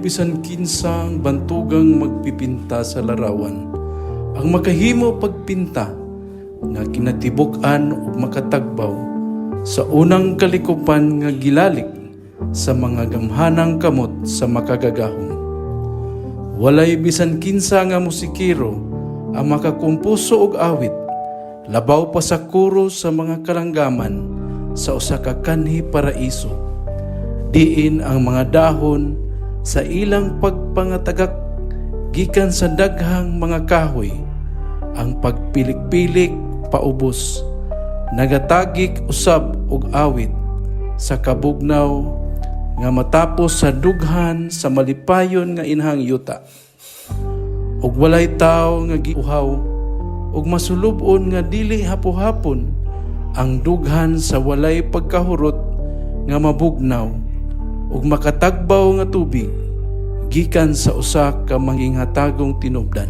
bisan kinsang bantugang magpipinta sa larawan ang makahimo pagpinta nga kinatibuk-an ug makatagbaw sa unang kalikupan nga gilalik sa mga gamhanang kamot sa Makagagahom. Walay bisan kinsa nga musikero ang makakumpuso og awit labaw pa sa koro sa mga kalanggaman sa usa ka kanhi paraiso, diin ang mga dahon sa ilang pagpangatagak gikan sa daghang mga kahoy, ang pagpilik-pilik paubos, nagatagik usab og awit sa kabugnaw nga matapos sa dughan sa malipayon nga inahang yuta. Ug walay tawo nga giuhaw ug masulub-on nga dili hapo-hapon ang dughan sa walay pagkahurot nga mabugnaw ug makatagbaw nga tubig gikan sa usa ka manginghatagong tinubdan.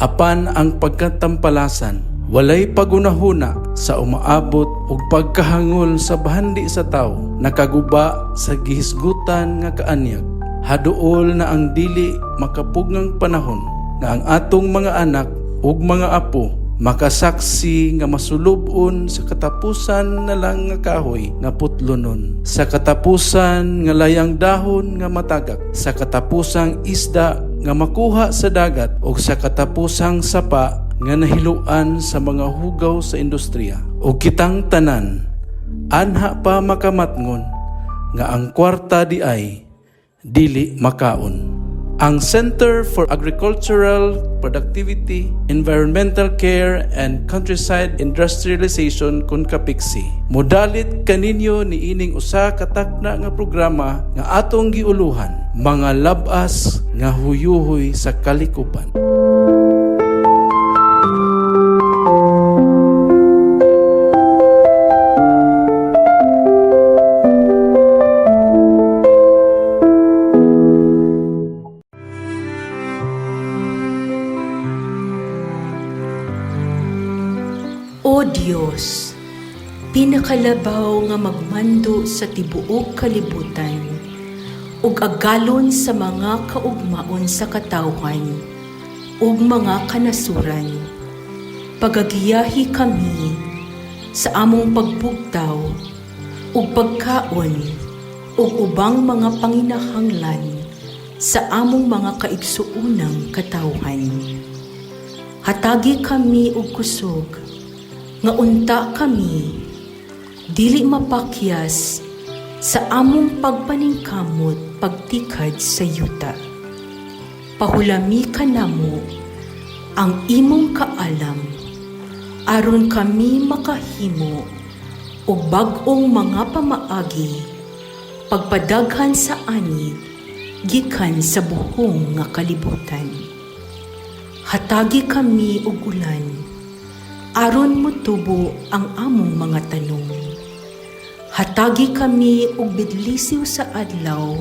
Apan ang pagkatampalasan walay pagunahuna sa umaabot ug pagkahangol sa bahandi sa tawo nakaguba sa gihisgutan nga kaanyag. Haduol na ang dili makapugngang panahon nga ang atong mga anak ug mga apo makasaksi nga masulub-on sa katapusan na lang nga kahoy nga putlonon, sa katapusan nga layang dahon nga matagak, sa katapusang isda nga makuha sa dagat, ug sa katapusang sapa nga nahiluan sa mga hugaw sa industriya. Ug kitang tanan anha pa makamatngon nga ang kwarta di ay dili makaon. Ang Center for Agricultural Productivity, Environmental Care and Countryside Industrialization kon CAPECSI modalit kaninyo niining usa ka takna nga programa nga atong giuluhan, Mga Lab-as nga Huyuhoy sa Kalikupan. O Dios, pinakalabaw nga magmando sa tibuok kalibutan ug agalon sa mga kaugmaon sa katawhan ug mga kanasuran, pagagiyahi kami sa among pagbugtaw ug pagkaon ug ubang mga panginahanglan sa among mga kaigsuonang katawhan. Hatagi kami og kusog nga unta kami dili mapakyas sa among pagpaningkamot pagtikad sa yuta. Pahulami kanamo ang imong kaalam aron kami makahimo og bag-ong mga pamaagi pagpadaghan sa ani gikan sa buhong nga kalibutan. Hatagi kami og ulan aron motubo ang among mga tanom. Hatagi kami og bidlisiw sa adlaw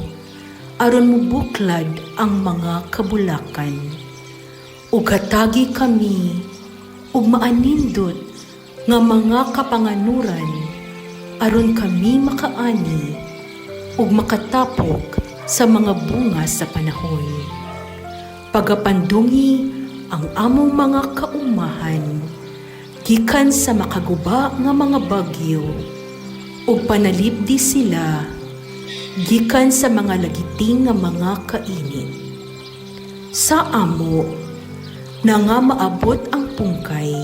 aron mobuklad ang mga kabulakan. Ug hatagi kami og maanindot nga mga kapanganuran aron kami makaani ug makatapok sa mga bunga sa panahon. Pagapandungi ang among mga kaumahan gikan sa makaguba nga mga bagyo ug panalipdi sila gikan sa mga lagiting nga mga kainit. Sa amo na nga maabot ang pungkay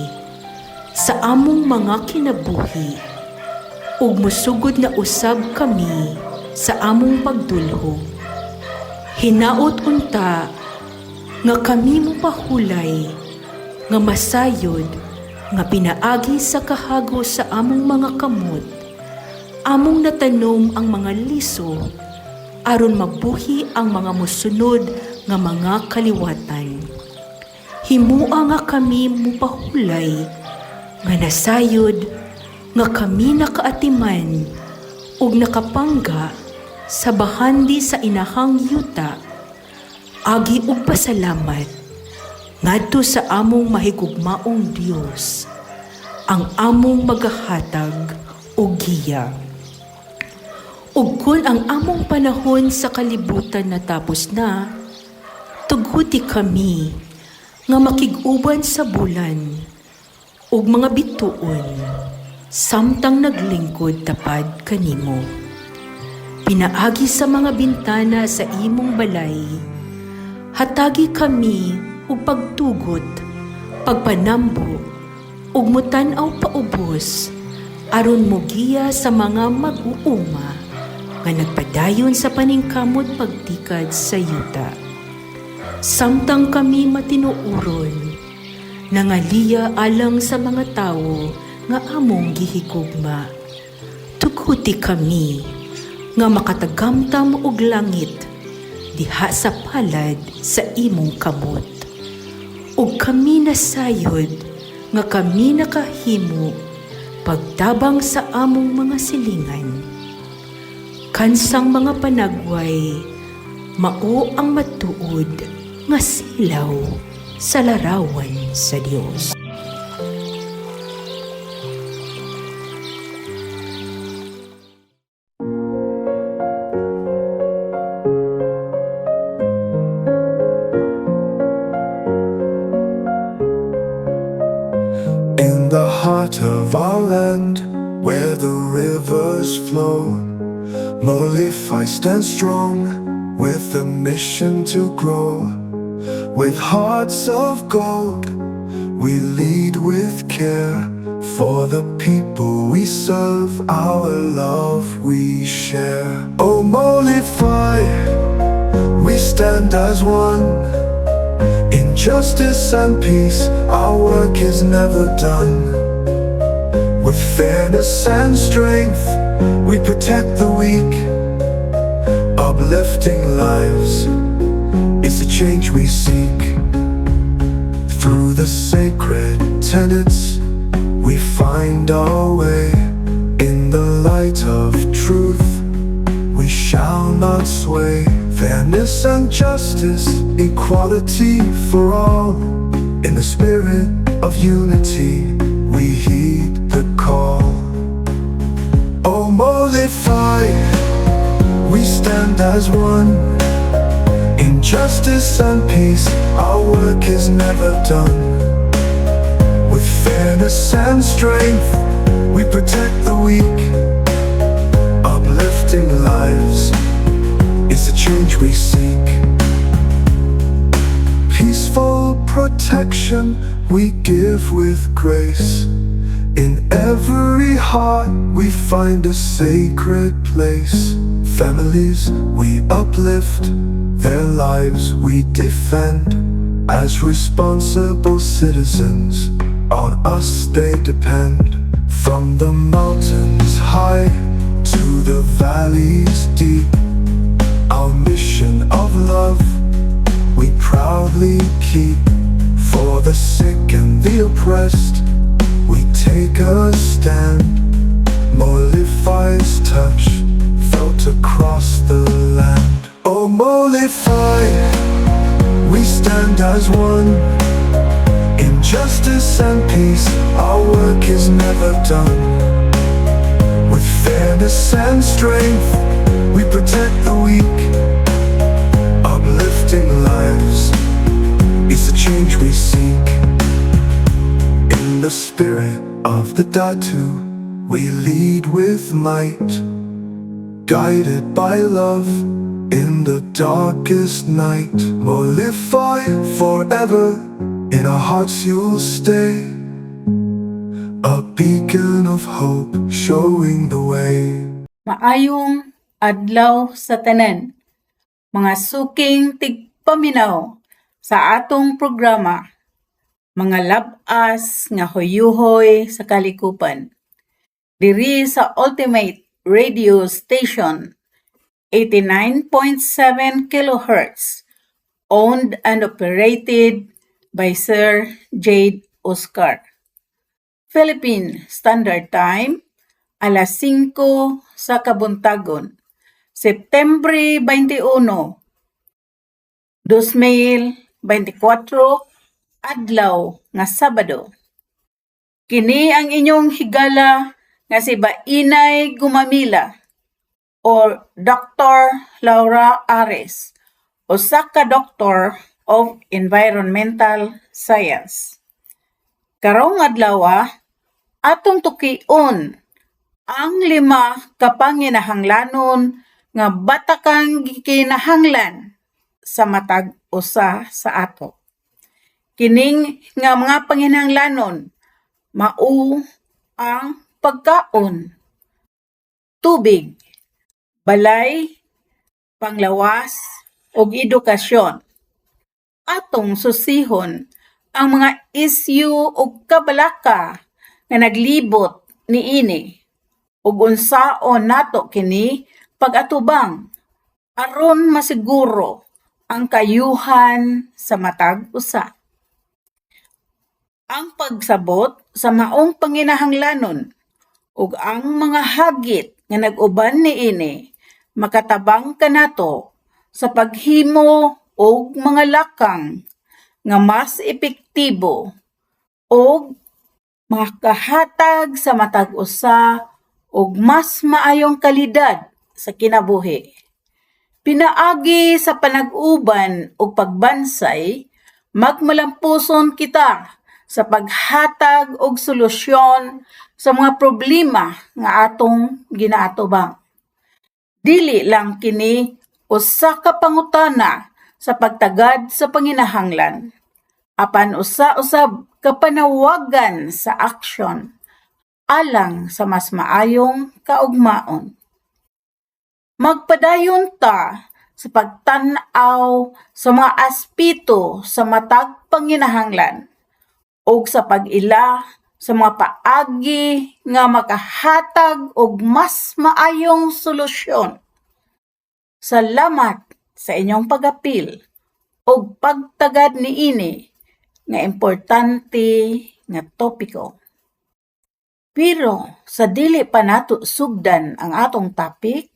sa among mga kinabuhi ug mosugod na usab kami sa among pagdulhog. Hinaot unta nga kami mopahulay nga masayod nga pinaagi sa kahago sa among mga kamot, among natanom ang mga liso aron mabuhi ang mga mosunod nga mga kaliwatan. Himua nga kami mopahulay nga nasayod nga kami nakaatiman ug nakapangga sa bahandi sa inahang yuta agi og pasalamat ngadto sa among mahigugmaong Dios, ang among magahatag og giya. Ug kun ang among panahon sa kalibutan natapos na, tuguti kami nga makig-uban sa bulan ug mga bituon samtang naglingkod tapad kanimo. Pinaagi sa mga bintana sa imong balay, hatagi kami og pagtugot, pagpanambo, ug mutan-aw paubos aron mogiya sa mga mag-uuma nga nagpadayon sa paningkamot pagtikad sa yuta. Samtang kami matinuoron, nangaliya alang sa mga tawo nga among gihigugma. Tuguti kami nga makatagamtam og langit diha sa palad sa imong kamot. Ug kami nasayod nga kami nakahimo pagtabang sa among mga silingan. Kansang mga panagway, mao ang matuod nga silaw sa larawan sa Dios. In the heart of our land, where the rivers flow, Molify stands strong with a mission to grow. With hearts of gold, we lead with care. For the people we serve, our love we share. Oh, Molify, we stand as one. In justice and peace, our work is never done. With fairness and strength, we protect the weak, uplifting lives. It's the change we seek. Through the sacred tenets, we find our way. In the light of truth, we shall not sway. Fairness and justice, equality for all. In the spirit of unity, we heed the call. Oh, Molify, we stand as one. In justice and peace, our work is never done. With fairness and strength, we protect the weak, uplifting lives. It's the change we seek. Peaceful protection we give with grace. In every heart we find a sacred place. Families we uplift, their lives we defend. As responsible citizens, on us they depend. From the mountains high to the valleys deep, our mission of love we proudly keep. For the sick and the oppressed, we take a stand. Molify's touch felt across the land. Oh, Molify, we stand as one. In justice and peace, our work is never done. With fairness and strength, we protect the weak, uplifting lives. It's the change we seek. In the spirit of the Datu, we lead with might, guided by love in the darkest night. Molify forever, in our hearts you'll stay, a beacon of hope showing the way. Maayong adlaw sa tanan, mga suking tigpaminaw sa atong programa, Mga Lab-as nga Huyuhoy sa Kalikupan. Diri sa Ultimate Radio Station 89.7 kHz, owned and operated by Sir Jade Oscar. Philippine Standard Time, alas 5 sa kabuntagon, Septembre 21, 2024, adlaw nga Sabado. Kini ang inyong higala nga si Bainay Gumamila. o Dr. Laura Ares, usa ka Doctor of Environmental Science. Karong adlaw, atong tukion ang lima ka panginahanglanon nga batakang gikinahanglan sa matag usa sa ato. Kining nga mga panginahanglanon mao ang pagkaon, tubig, balay, panglawas ug edukasyon. Atong susihon ang mga isyu ug kabalaka nga naglibot niini ug unsaon nato kini pag-atubang aron masiguro ang kaayuhan sa matag usa. Ang pagsabot sa maong panginahanglanon ug ang mga hagit nga nag-uban niini makatabang kanato sa paghimo og mga lakang nga mas epektibo ug makahatag sa matag usa og mas maayong kalidad sa kinabuhi. Pinaagi sa panag-uban ug pagbansay, magmalampuson kita sa paghatag og solusyon sa mga problema nga atong ginaatubang. Dili lang kini usa ka pangutana sa pagtagad sa panginahanglan, apan usa usab ka panawagan sa aksyon alang sa mas maayong kaugmaon. Magpadayon ta sa pagtan-aw sa mga aspeto sa matag panginahanglan ug sa pag-ila sa mga paagi nga makahatag og mas maayong solusyon. Salamat sa inyong pag-apil ug pagtagad niini nga importante nga topiko. Pero sa dili pa nato sugdan ang atong topic,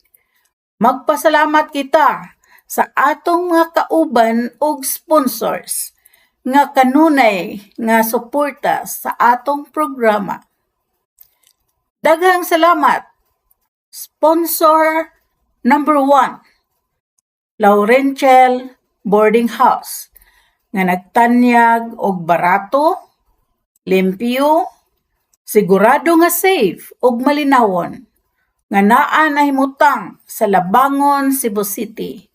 magpasalamat kita sa atong mga kauban ug sponsors nga kanunay nga suporta sa atong programa. Daghang salamat. Sponsor number 1, Laurentiel Boarding House, nga nagtanyag og barato, limpyo, sigurado nga safe ug malinawon nga naa nahimutang sa Labangon, Cebu City.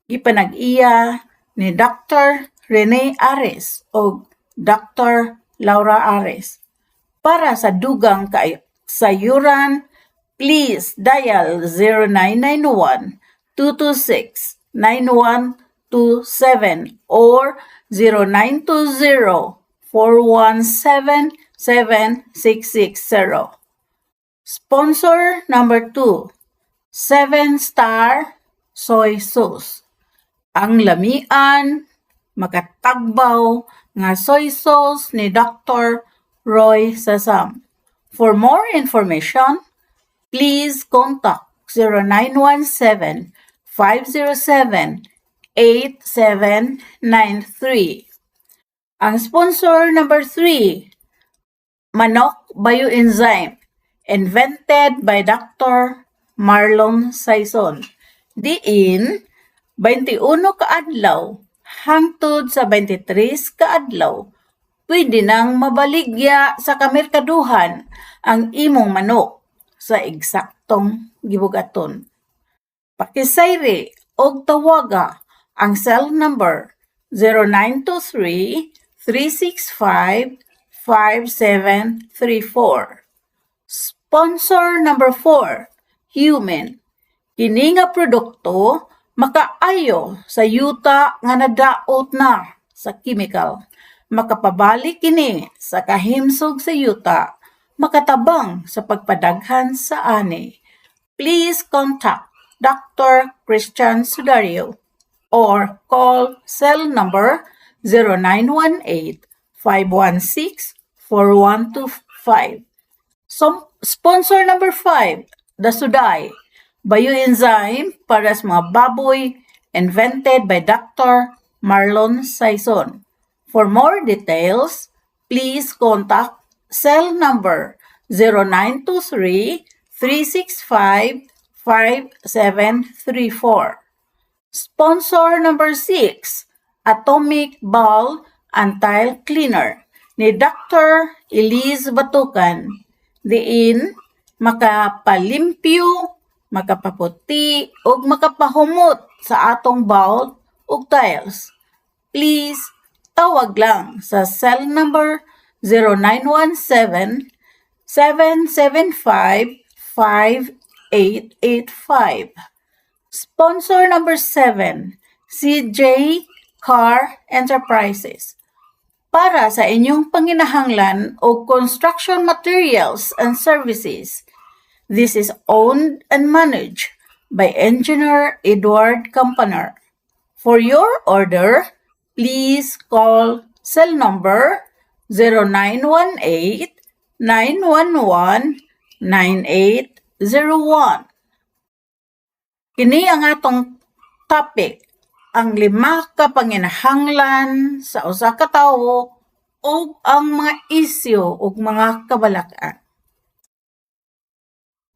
Gipanag-iya ni Dr. Rene Ares ug Dr. Laura Ares. Para sa dugang sayuran, please dial 0991 226 9127 or 0920 417 7660. Sponsor number 2, Seven Star Soy Sauce. Ang lamian, makatagbaw nga soy sauce ni Dr. Roy Sasam. For more information, please contact 0917 507 8793. Ang sponsor number 3, Manok Bioenzyme, invented by Dr. Marlon Saison. Diin, 21 ka adlaw hangtod sa 23 ka adlaw, pwede nang mabaligya sa kamerkaduhan ang imong manok sa eksaktong gibugaton. Pakisayri og tawaga ang cell number 0923 365 5734. Sponsor number 4, Human. Kini nga produkto makaayo sa yuta nga nadaot na sa chemical. Makapabalik kini sa kahimsog sa yuta, makatabang sa pagpadaghan sa ani. Please contact Dr. Christian Sudario or call cell number 0918 516 4125. So, sponsor number 5, the Suday, bioenzyme para sa mga baboy, invented by Dr. Marlon Saison. For more details, please contact cell number 0923 365 5734. Sponsor number 6, Atomic Ball and Tile Cleaner ni Dr. Elise Batukan. Diin makapalimpyo, makapaputi ug makapahumot sa atong bowl ug tiles. Please tawag lang sa cell number 0917 775 5885. Sponsor number 7, CJ Car Enterprises. Para sa inyong panginahanglan o construction materials and services. This is owned and managed by Engineer Edward Campaner. For your order, please call cell number 0918 911 9801. Kini ang atong topic, ang lima ka panginahanglan sa usa ka tawo ug ang mga isyu ug mga kabalak-an.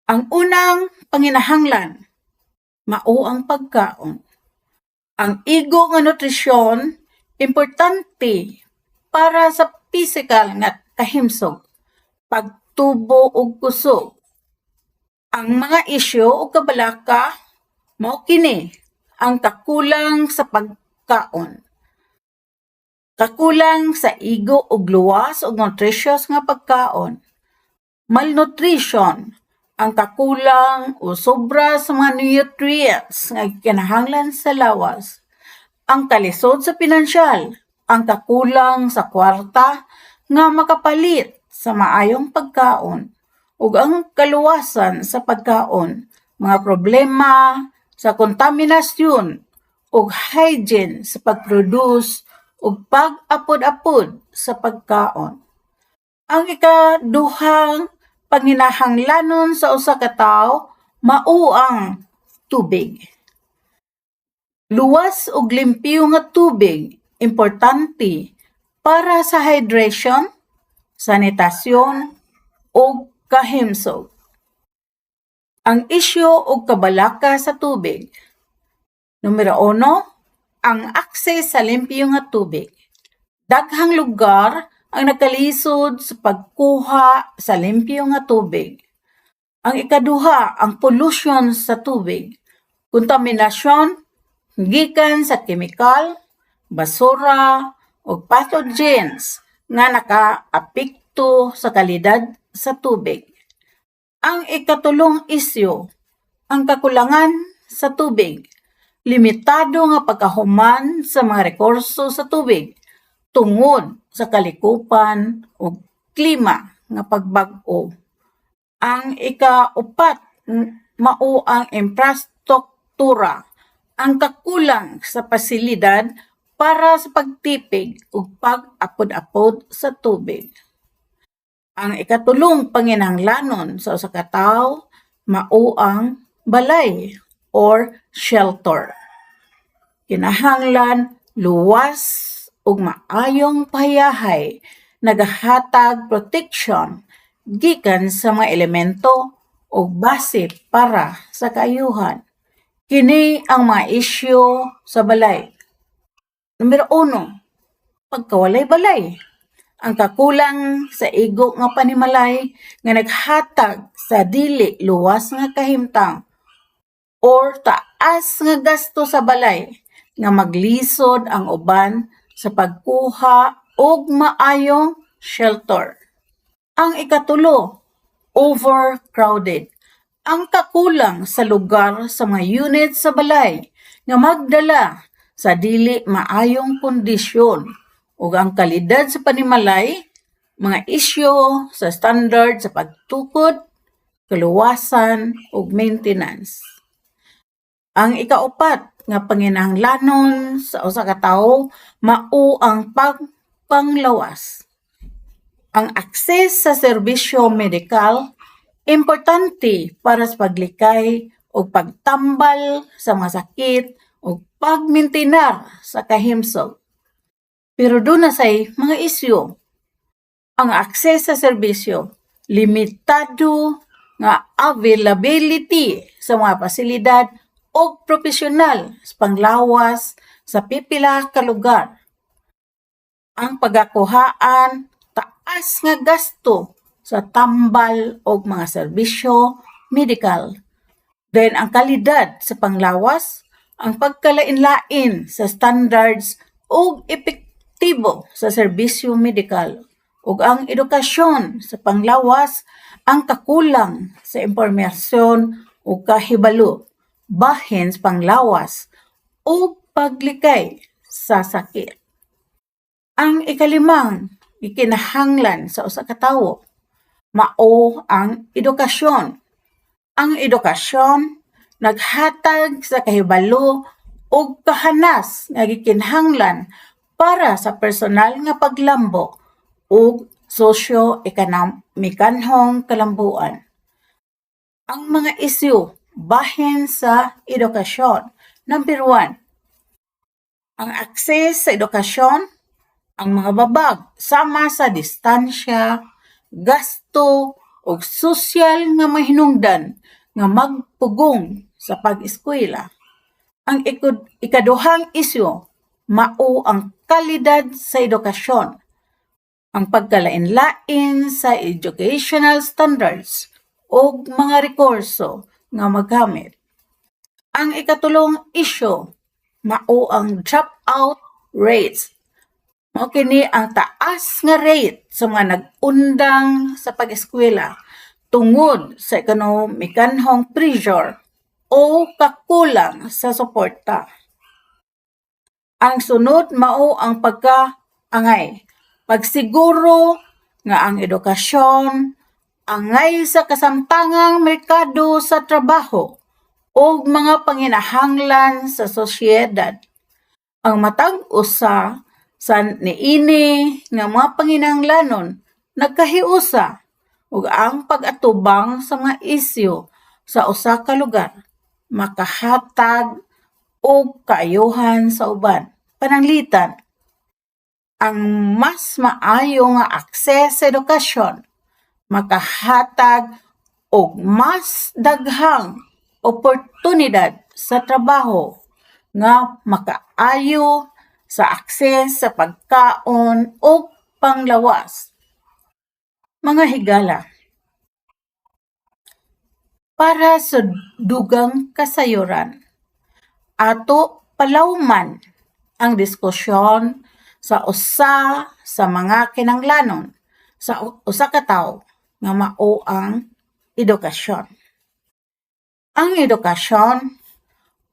Ang unang panginahanglan mao ang pagkaon. Ang igo nga nutrisyon importante para sa pisikal nga kahimsog, pagtubo ug kusog. Ang mga isyu ug kabalaka mao kini: ang kakulang sa pagkaon. Kakulang sa igo ug luwas ug nutritious nga pagkaon. Malnutrition, ang kakulang o sobra sa mga nutrients nga kinahanglan sa lawas. Ang kalisod sa pinansyal, ang kakulang sa kwarta nga makapalit sa maayong pagkaon ug ang kaluwasan sa pagkaon, mga problema sa kontaminasyon ug hygiene sa pag-produce ug pag-apod-apod sa pagkaon. Ang ikaduhang panginahanglanon sa usa ka tawo mao ang tubig. Luwas ug limpyo nga tubig importante para sa hydration, sanitasyon ug kahimsog. Ang isyu ug kabalaka sa tubig. Numero 1, ang access sa limpyo nga tubig. Daghang lugar ang nagkalisod sa pagkuha sa limpyo nga tubig. Ang ikaduha, ang pollution sa tubig. Kontaminasyon gikan sa kemikal, basura ug pathogens nga nakaapekto sa kalidad sa tubig. Ang ikatulong isyu, ang kakulangan sa tubig. Limitado nga pagkahuman sa mga rekurso sa tubig tungod sa kalikupan ug klima nga pagbag-o. Ang ikaupat mao ang imprastruktura, ang kakulang sa pasilidad para sa pagtipig ug pag-apod-apod sa tubig. Ang ikatulong panginahanglanon sa usa ka tawo mao ang balay or shelter. Kinahanglan luwas ug maayong pahayahay, nagahatag protection gikan sa mga elemento ug base para sa kaayuhan. Kini ang mga isyu sa balay. Numero 1, pagkawalay balay. Ang kakulang sa igo nga panimalay nga naghatag sa dili luwas nga kahimtang or taas nga gasto sa balay nga maglisod ang uban sa pagkuha og maayong shelter. Ang ikatulo, overcrowded. Ang kakulang sa lugar sa mga unit sa balay nga magdala sa dili maayong kondisyon ug ang kalidad sa panimalay, mga isyu sa standard sa pagtukod, kaluwasan ug maintenance. Ang ikaupat nga panginahanglanon sa usa ka tawo mao ang pagpanglawas. Ang access sa serbisyo medikal importante para sa paglikay ug pagtambal sa mga sakit ug pagmintinar sa kahimsog. Pero duna say mga isyu. Ang access sa serbisyo limitado nga availability sa mga pasilidad ug propesyonal sa panglawas sa pipila ka lugar. Ang pagakuhaan, taas nga gasto sa tambal og mga serbisyo medikal. Then ang kalidad sa panglawas, ang pagkalain-lain sa standards ug epektibo sa serbisyo medikal, ug ang edukasyon sa panglawas, ang kakulang sa impormasyon ug kahibalo bahin sa panglawas ug paglikay sa sakit. Ang ikalimang gikinahanglan sa usa ka tawo mao ang edukasyon. Ang edukasyon naghatag sa kahibalo ug kahanas nga gikinahanglan para sa personal nga paglambo ug sosyo-ekonomikanhong kalambuan. Ang mga isyu bahin sa edukasyon. Number 1, ang access sa edukasyon, ang mga babag sama sa distansya, gasto ug sosyal nga mahinungdan nga magpugong sa pag-eskwela. Ang ikaduhang isyu mao ang kalidad sa edukasyon, ang pagkalain-lain sa educational standards ug mga rekurso nga magamit. Ang ikatulong isyu mao ang dropout rates. Mao kini ang taas nga rate sa mga nag-undang sa pag-eskwela tungod sa ekonomikanhong pressure o kakulang sa suporta. Ang sunod mao ang pagkaangay. Pagsiguro nga ang edukasyon angay sa kasamtangang merkado sa trabaho ug mga panginahanglan sa sosyedad. Ang matag usa sa niini nga mga panginahanglanon nagkahiusa ug ang pag-atubang sa mga isyu sa usa ka lugar makahatag og kaayohan sa uban. Pananglitan, ang mas maayo nga akses sa edukasyon makahatag og mas daghang oportunidad sa trabaho nga makaayo sa akses sa pagkaon ug panglawas. Mga higala, para sa dugang kasayuran, ato palawman ang diskusyon sa usa sa mga kinahanglanon sa usa ka tawo nga mao ang edukasyon. Ang edukasyon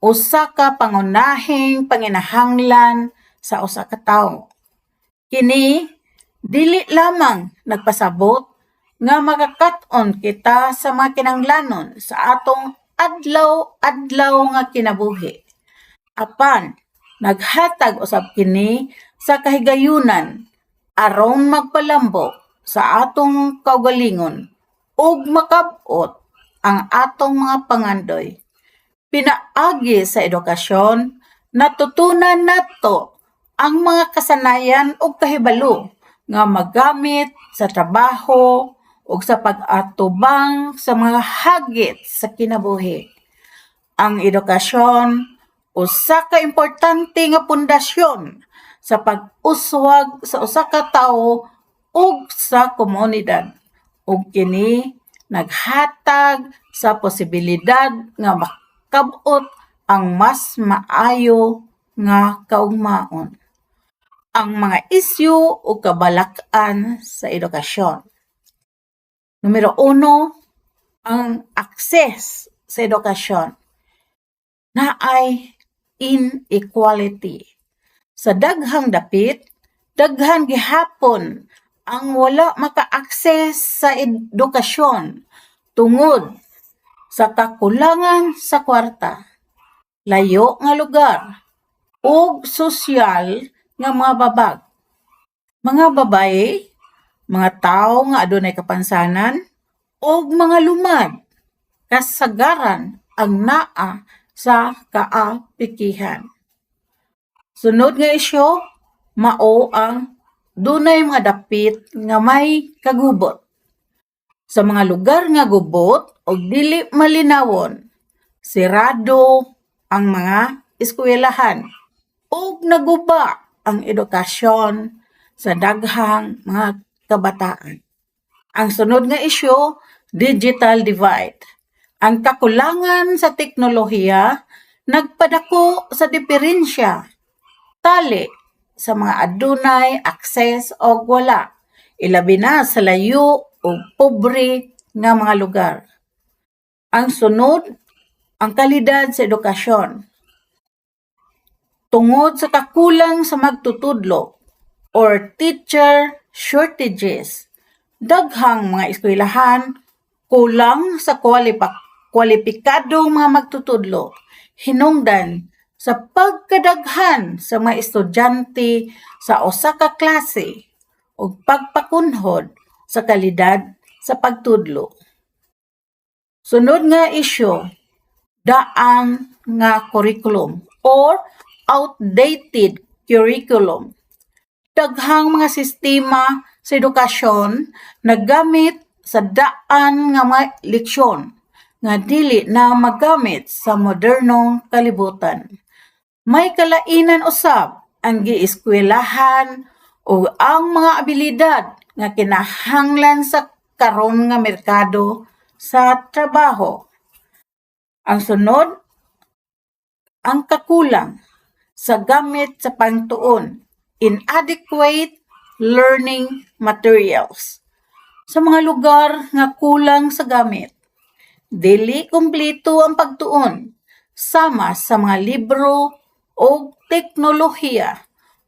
usa ka pangunahing panginahanglan sa usa ka tawo. Kini dili lamang nagpasabot nga makakat-on kita sa mga kinahanglanon sa atong adlaw-adlaw nga kinabuhi, apan naghatag usab kini sa kahigayunan aron magpalambo sa atong kaugalingon ug makab-ot ang atong mga pangandoy. Pinaagi sa edukasyon, natutunan nato ang mga kasanayan ug kahibalo nga magamit sa trabaho ug sa pag-atubang sa mga hagit sa kinabuhi. Ang edukasyon usa ka importante nga pundasyon sa pag-uswag sa usa ka tawo ug sa komunidad, ug kini naghatag sa posibilidad nga makab-ot ang mas maayo nga kaugmaon. Ang mga isyu o kabalak-an sa edukasyon. Numero 1, ang access sa edukasyon. Naay inequality. Sa daghang dapit, daghan gihapon ang wala maka-access sa edukasyon tungod sa kakulangan sa kwarta, layo nga lugar, ug sosyal nga mga babag. Mga babaye, mga tawo nga adunay kapansanan, ug mga lumad kasagaran ang naa sa kaapikihan. Sunod nga isyu mao ang dunay mga dapit nga may kagubot. Sa mga lugar nga gubot o dili malinawon, sirado ang mga eskwelahan ug naguba ang edukasyon sa daghang mga kabataan. Ang sunod nga isyu, digital divide. Ang kakulangan sa teknolohiya nagpadako sa diferensya tali sa mga adunay access og wala, ilabi na sa layo ug pobre nga mga lugar. Ang sunod, ang kalidad sa edukasyon. Tungod sa kakulang sa magtutudlo or teacher shortages, daghang mga eskwelahan kulang sa kwalipikadong mga magtutudlo hinungdan sa pagkadaghan sa mga estudyante sa usa ka klase ug pagpakunhod sa kalidad sa pagtudlo. Sunod nga isyu, daan nga curriculum or outdated curriculum. Daghang mga sistema sa edukasyon naggamit sa daan nga mga leksyon nga dili na magamit sa modernong kalibutan. May kalainan usab ang gieskwelahan ug ang mga abilidad nga kinahanglan sa karon nga merkado sa trabaho. Ang sunod, ang kakulang sa gamit sa pangtuon, inadequate learning materials. Sa mga lugar nga kulang sa gamit, dili kumpleto ang pagtuon sama sa mga libro o teknolohiya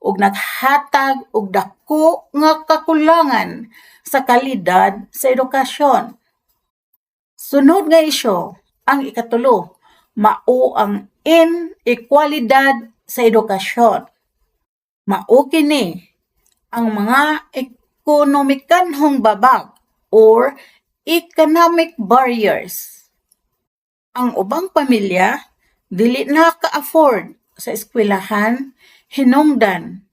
ug naghatag og dako nga kakulangan sa kalidad sa edukasyon. Sunod nga isyu, ang ikatulo, mao ang inequalidad sa edukasyon. Mao kini ang mga ekonomikanhong babag or economic barriers. Ang ubang pamilya dili na ka-afford sa eskwelahan hinungdan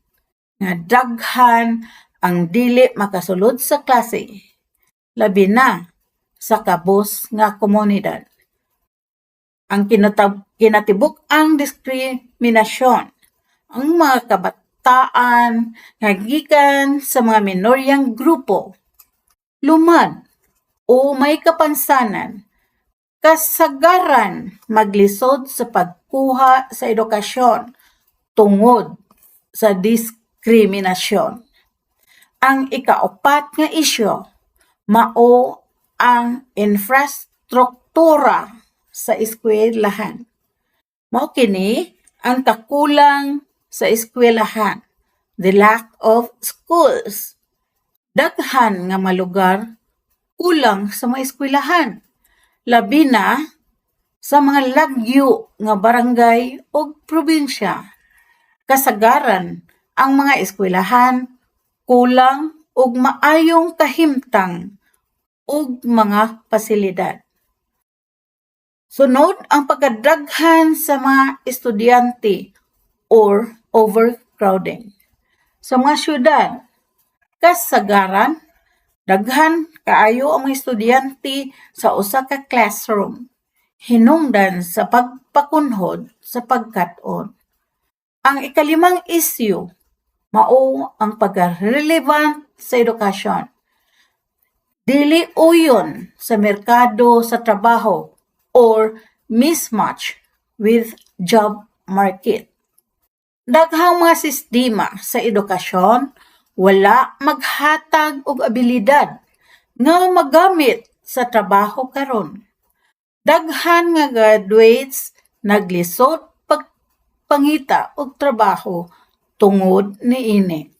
nga daghan ang dili makasulod sa klase, labi na sa kabus nga komunidad. Ang kinatibuk-ang diskriminasyon, ang mga kabataan nga gikan sa mga minoryang grupo, lumad o may kapansanan, kasagaran maglisod sa pagkuha sa edukasyon tungod sa diskriminasyon. Ang ikaupat nga isyu mao ang infrastruktura sa eskwelahan. Mao kini ang kakulang sa eskwelahan, the lack of schools. Daghan nga mga lugar kulang sa mga eskwelahan, labi na sa mga lagyo nga barangay ug probinsya. Kasagaran ang mga eskwelahan kulang og maayong kahimtang ug mga pasilidad. Sunod, ang pagkadaghan sa mga estudyante or overcrowding. Sa mga syudad, kasagaran daghan kaayo ang mga estudyante sa usa ka classroom hinungdan sa pagpakunhod sa pagkat-on. Ang ikalimang issue mao ang pagka-relevant sa edukasyon. Dili uyon sa merkado sa trabaho or mismatch with job market. Daghang mga sistema sa edukasyon wala maghatag og abilidad nga magamit sa trabaho karon. Daghan nga graduates naglisod pagpangita og trabaho tungod niini.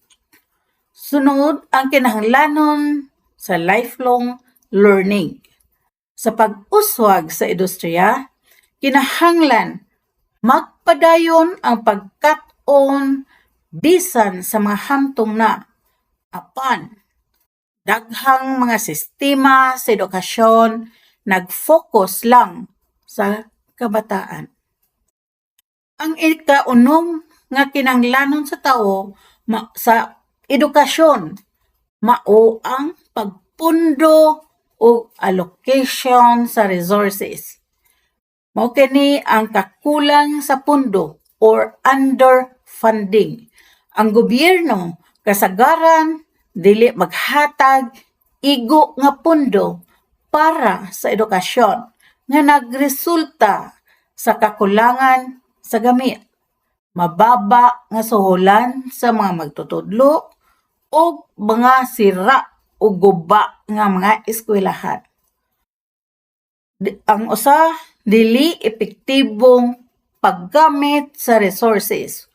Sunod, ang kinahanglanon sa lifelong learning. Sa pag-uswag sa industriya, kinahanglan magpadayon ang pagkat-on bisan sa mga hamtong na, apan daghang mga sistema sa edukasyon nag-focus lang sa kabataan. Ang ikaunom nga kinahanglanon sa tawo sa edukasyon mao ang pagpundo ug allocation sa resources. Mao kini ang kakulang sa pundo or underfunding. Ang gobyerno kasagaran dili maghatag igo nga pundo para sa edukasyon nga nagresulta sa kakulangan sa gamit, mababa nga suhulan sa mga magtutudlo ug mga sira o guba nga mga eskwelahan. Ang usa, dili epektibong paggamit sa resources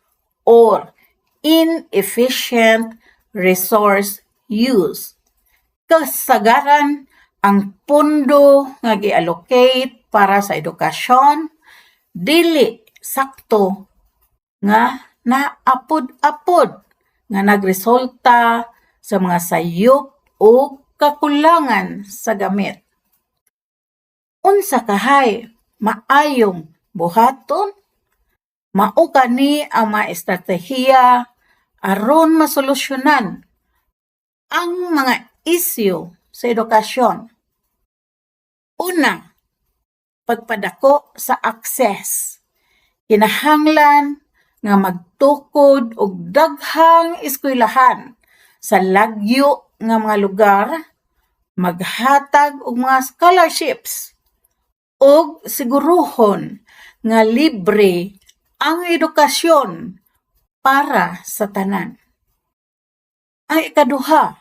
or inefficient resource use. Kasagaran, ang pondo nga gi-allocate para sa edukasyon dili sakto nga naapod-apod nga nagresulta sa mga sayop o kakulangan sa gamit. Unsa kahay maayong buhaton? Mao kani ang mga estratehiya aron masolusyonan ang mga isyu sa edukasyon. Una, pagpadako sa access. Kinahanglan nga magtukod og daghang eskwelahan sa lagyo nga mga lugar, maghatag og mga scholarships ug siguruhon nga libre ang edukasyon para sa tanan. Ang ikaduha,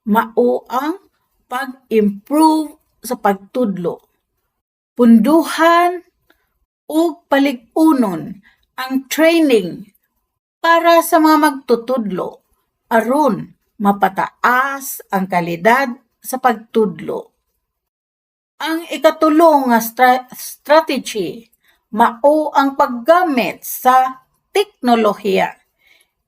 mao ang pag-improve sa pagtudlo. Punduhan ug palig-unon ang training para sa mga magtutudlo aron mapataas ang kalidad sa pagtudlo. Ang ikatulo nga strategy mao ang paggamit sa teknolohiya.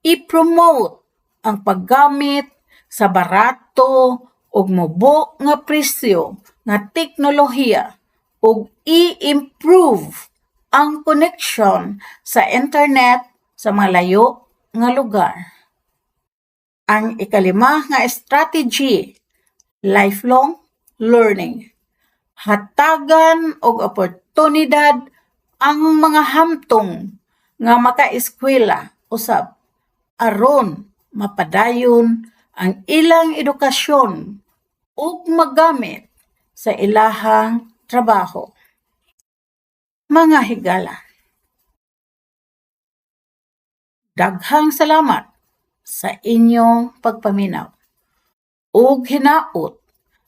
I-promote ang paggamit sa barato ug mubo nga presyo nga teknolohiya ug i-improve ang connection sa internet sa malayo nga lugar. Ang ikalima nga strategy, lifelong learning. Hatagan og oportunidad ang mga hamtong nga makaeskwela usab aron mapadayon ang ilang edukasyon ug magamit sa ilahang trabaho. Mga higala, daghang salamat sa inyong pagpaminaw ug hinaot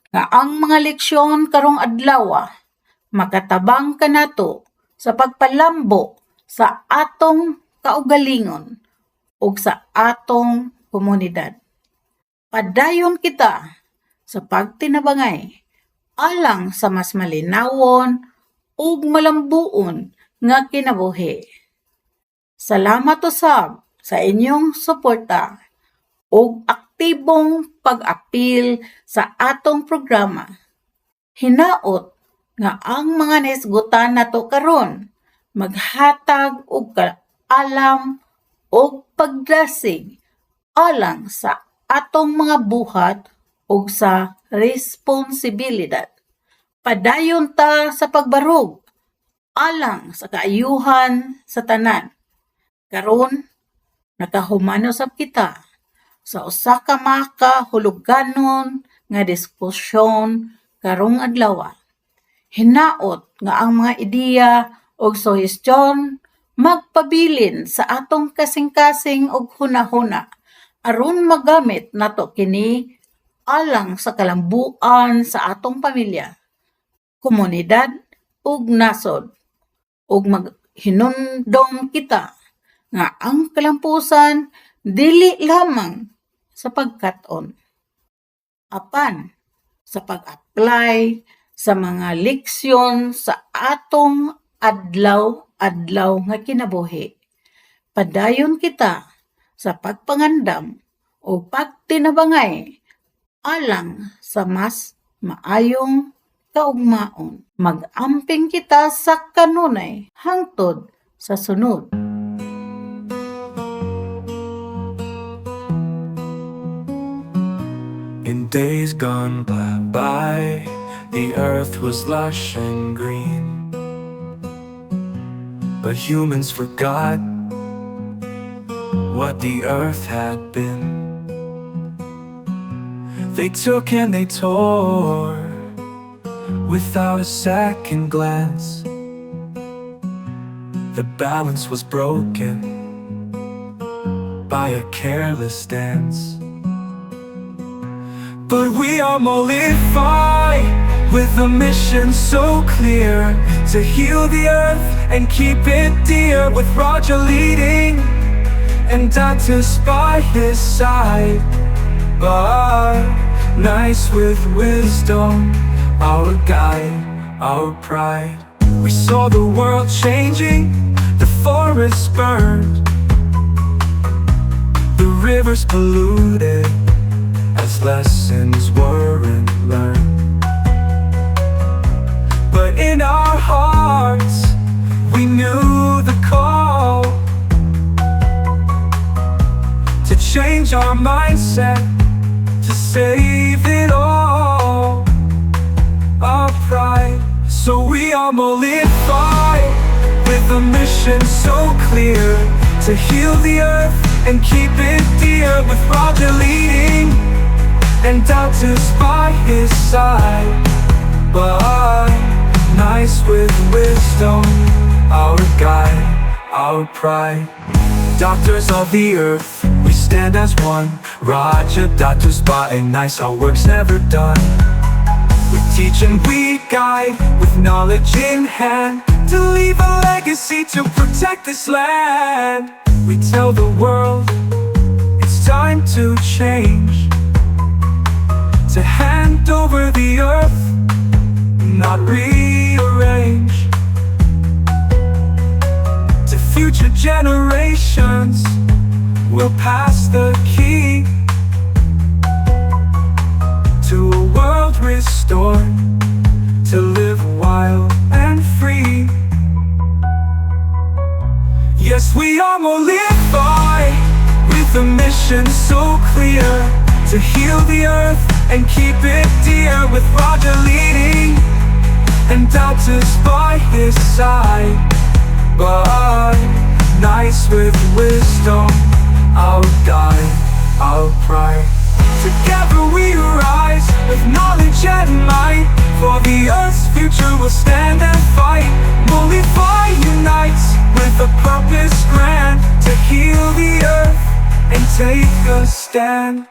nga ang mga leksyon karong adlaw makatabang kanato sa pagpalambo sa atong kaugalingon ug sa atong komunidad. Padayon kita sa pagtinabangay alang sa mas malinawon ug malambuon nga kinabuhi. Salamat usab sa inyong suporta ug aktibong pag-apil sa atong programa. Hinaot nga ang mga nahisgutan nato karon maghatag og kaalam ug pagdasig alang sa atong mga buhat ug sa responsibilidad. Padayon ta sa pagbarog alang sa kaayuhan sa tanan. Karon nakahuman usab kita sa usa ka makahuluganon nga diskusyon karong adlaw. Hinaot nga ang mga ideya ug suhestyon magpabilin sa atong kasing-kasing ug hunahuna aron magamit nato kini alang sa kalambuan sa atong pamilya, komunidad ug nasod, ug maghinumdom kita nga ang kalampusan dili lamang sa pagkat-on apan sa pag-apply sa mga leksyon sa atong adlaw-adlaw nga kinabuhi. Padayon kita sa pagpangandam ug pagtinabangay alang sa mas maayong kaugmaon. Mag-amping kita sa kanunay hangtod sa sunod. In days gone by, The earth was lush and green. But humans forgot what the earth had been. They took and they tore without a second glance. The balance was broken by a careless dance. But we are Molify with a mission so clear to heal the earth and keep it dear, with Roger leading and Datus by his side. But nice with wisdom, our guide, our pride. We saw the world changing, the forests burned, the rivers polluted, as lessons weren't learned. But in our hearts, we knew the call to change our mindset, to save it all, our pride. So we are Molify with a mission so clear to heal the earth and keep it dear, with Roger leading and Datus by his side. But nice with wisdom, our guide, our pride. Doctors of the earth, we stand as one. Roger, Datus, and Nice, our work's never done. We teach and we guide with knowledge in hand to leave a legacy to protect this land. We tell the world it's time to change, to hand over the earth, not rearrange. To future generations, we'll pass the key to a world restored, to live wild and free. Yes, we are Molify with a mission so clear to heal the earth and keep it dear, with Roger leading and Datus by his side. But nice with wisdom, our guide, our pride. Together we rise with knowledge and might. For the earth's future we'll stand and fight. Molify unites with a purpose grand to heal the earth and take a stand.